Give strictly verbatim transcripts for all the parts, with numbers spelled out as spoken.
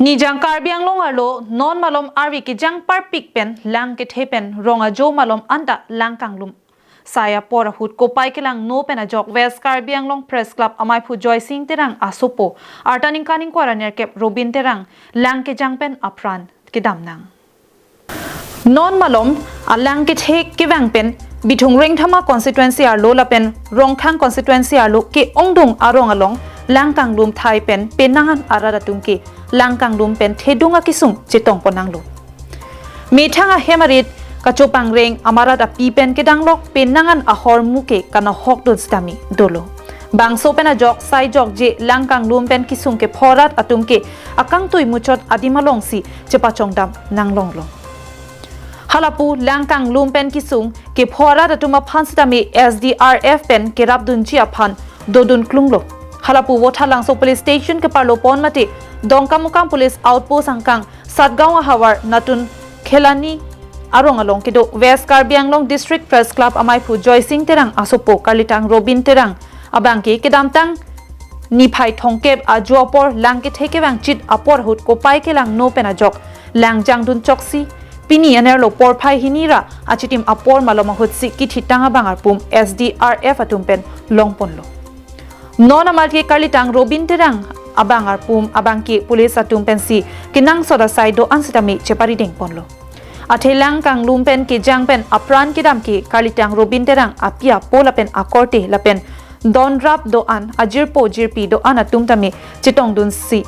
Nijang Karbi Anglong arlo non malom arvi kejang parpik pen lang kethe pen rong ajo malom anta lang kanglum sai apor ahut kopai kelangno pen ajok West Karbi Anglong Press Club amaiphu Joysing Terang asopo arta ningkan ingkoi ra nerkep Robin Terang lang kejang pen apran kedam nang. Non malom alang kethe kevang pen Bithung Rengthama constituency arlo lapen Rongkhang constituency arlo ke-ongdung arong along lang kanglum thai pen penang an arat atum ke lang kanglum pen thedung akesung chetong pon nanglo. Methang ahem arit kachopangreng amarat api pen kedanglok penang an ahormu ke kanahok dun sitame dolo. Bangso pen ajok sai jokje lang kanglum pen kesung kepho arat atum ke akangtui muchot adim alongsi chepachongdam nanglonglo. Halapu lang kanglum pen kesung kepho arat atum aphan sitame S D R F pen kerapdunji aphan dodun klunglo. Halapu Vothatlangso Police Station keparlo pon mate Dongkamukam Police Outpost angkang Satgaon ahavar Natun Khelani arong along kedo West Karbi Anglong District Press Club amaiphu Joysing Terang asopo karlitang Robin Terang abangke kedamtang niphai thomkep ajo apor lang kethe kevang chit apor ahut kopai kelangno pen ajok lang jangdun choksi pini anerlo porphai hini ra achitim apor malom ahutsi kithitang abang arpum S D R F atum pen longponlo. Non amat ke karlitang Robin Terang abang arpum abangke police atum pensi kenangsot asai do-an sitame cheparideng ponlo. Athe lang kanglum pen kejang pen apran kedam ke karlitang Robin Terang api apo lapen akorte lapen donrap do-an ajirpo jirpi do-an atum tame chetongdunsi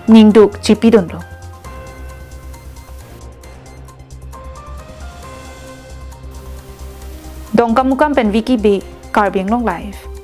ningduk chipidunlo. Dongkamukam pen Vicky Bey, Karbi Anglong Live.